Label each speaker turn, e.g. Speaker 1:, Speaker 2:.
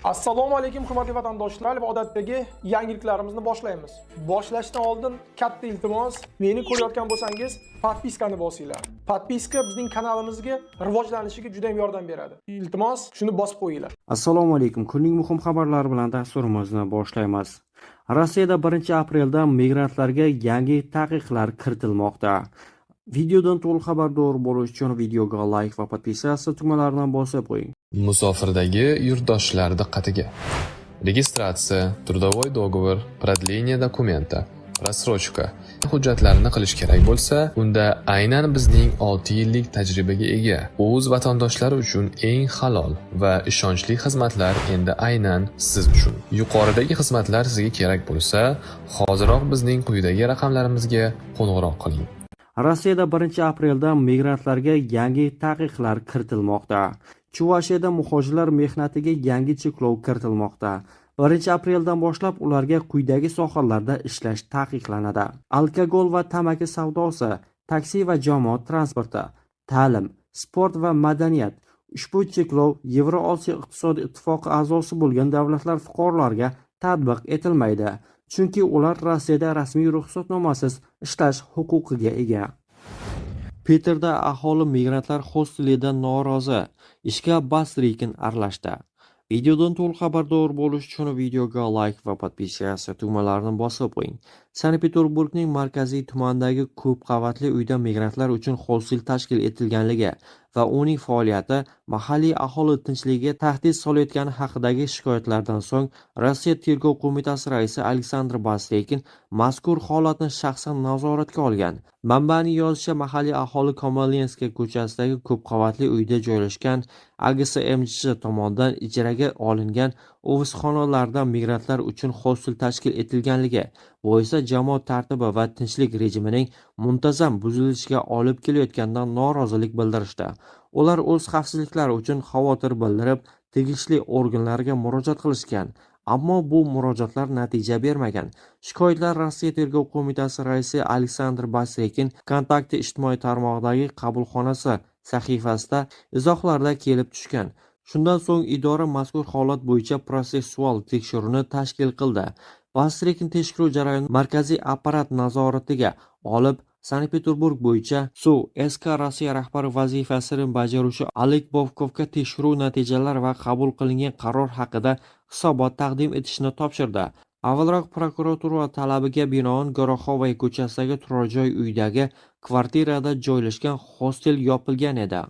Speaker 1: Assalomu alaykum, hurmatli vatandoshlar, va odatdagi yangiliklarimizni boshlaymiz. Boshlashdan oldin katta iltimos, meni ko'rayotgan bo'lsangiz, подписка ni bosinglar. Подписка bizning kanalimizga rivojlanishiga juda ham yordam beradi. Iltimos, shuni bosib qo'yinglar.
Speaker 2: Assalomu alaykum. Kunning muhim xabarlari bilan dasturimizni boshlaymiz. Rossiyada 1-apreldan migrantlarga yangi taqiqlar kiritilmoqda. Videodan to'liq xabardor bo'lish uchun videoga like va подписаться tugmalarini bosib qo'ying.
Speaker 3: Musofirdagi yurtdoshlar diqqatiga. Регистрация, трудовой договор, продление документа, рассрочка hujjatlarini qilish kerak bo'lsa, unda aynan bizning 6 yillik tajribaga ega o'z vatandoshlari uchun eng halol va ishonchli xizmatlar endi aynan siz uchun. Yuqoridagi xizmatlar sizga kerak bo'lsa, hoziroq bizning quyidagi raqamlarimizga qo'ng'iroq qiling.
Speaker 2: Rossiyada 1-apreldan migrantlarga yangi taqiqlar kiritilmoqda. Chuvashiyada muhojirlar mehnatiga yangi cheklov kiritilmoqda. 1-apreldan boshlab ularga quyidagi sohalarda ishlash taqiqlanadi: alkogol va tamaki savdosi, taksi va jamoat transporti, ta'lim, sport va madaniyat. Ushbu cheklov Yevrosiyo iqtisodiy ittifoqi a'zosi bo'lgan davlatlar fuqarolariga tatbiq etilmaydi, chunki ular Rossiyada rasmiy ruxsatnomasiz ishlash huquqiga ega. Piterda aholi migrantlar hostelidan norozi. Ishga Bastrikin aralashdi. Videodan to'liq xabardor bo'lish uchun videoga like va подписаться tugmalarini bosib qo'ying. Sankt-Peterburgning markaziy tumanidagi ko'p qavatli uyda migrantlar uchun hostel tashkil etilganligi va uning faoliyati mahalliy aholi tinchligiga tahdid solayotgani haqidagi shikoyatlardan so'ng Rossiya Tergov qo'mitasi raisi Aleksandr Bastrikin mazkur holatni shaxsan nazoratga olgan. Manbaning yozishicha, mahalliy aholi Komalenskaya ko'chasidagi ko'p qavatli uyda joylashgan AGSMJ tomonidan ijaraga olingan ofisxonalarda migrantlar uchun hostel tashkil etilganligi, bu esa jamoat tartibi va tinchlik rejimining muntazam buzilishiga olib kelayotganidan norozilik bildirishdi. Ular o'z xavfsizliklari uchun xavotir bildirib, tegishli organlarga murojaat qilishgan, ammo bu murojaatlar natija bermagan. Shikoyatlar Rossiya Tergov qo'mitasi raisi Aleksandr Bastrikin Kontakte ijtimoiy tarmog'idagi qabulxonasi sahifasida izohlarda kelib tushgan. Shundan so'ng idora mazkur holat bo'yicha protsessual tekshiruvni tashkil qildi. Bastrikin tekshiruv jarayonini markaziy apparat nazoratiga olib, Sankt-Peterburg bo'yicha SU SK Rossiya rahbari vazifasini bajaruvchi Oleg Bobkovga tekshiruv natijalari va qabul qilingan qaror haqida hisobot taqdim etishni topshirdi. Avvalroq prokuratura talabiga binoan Goroxovaya ko'chasidagi turar joy uydagi kvartirada joylashgan hostel yopilgan edi.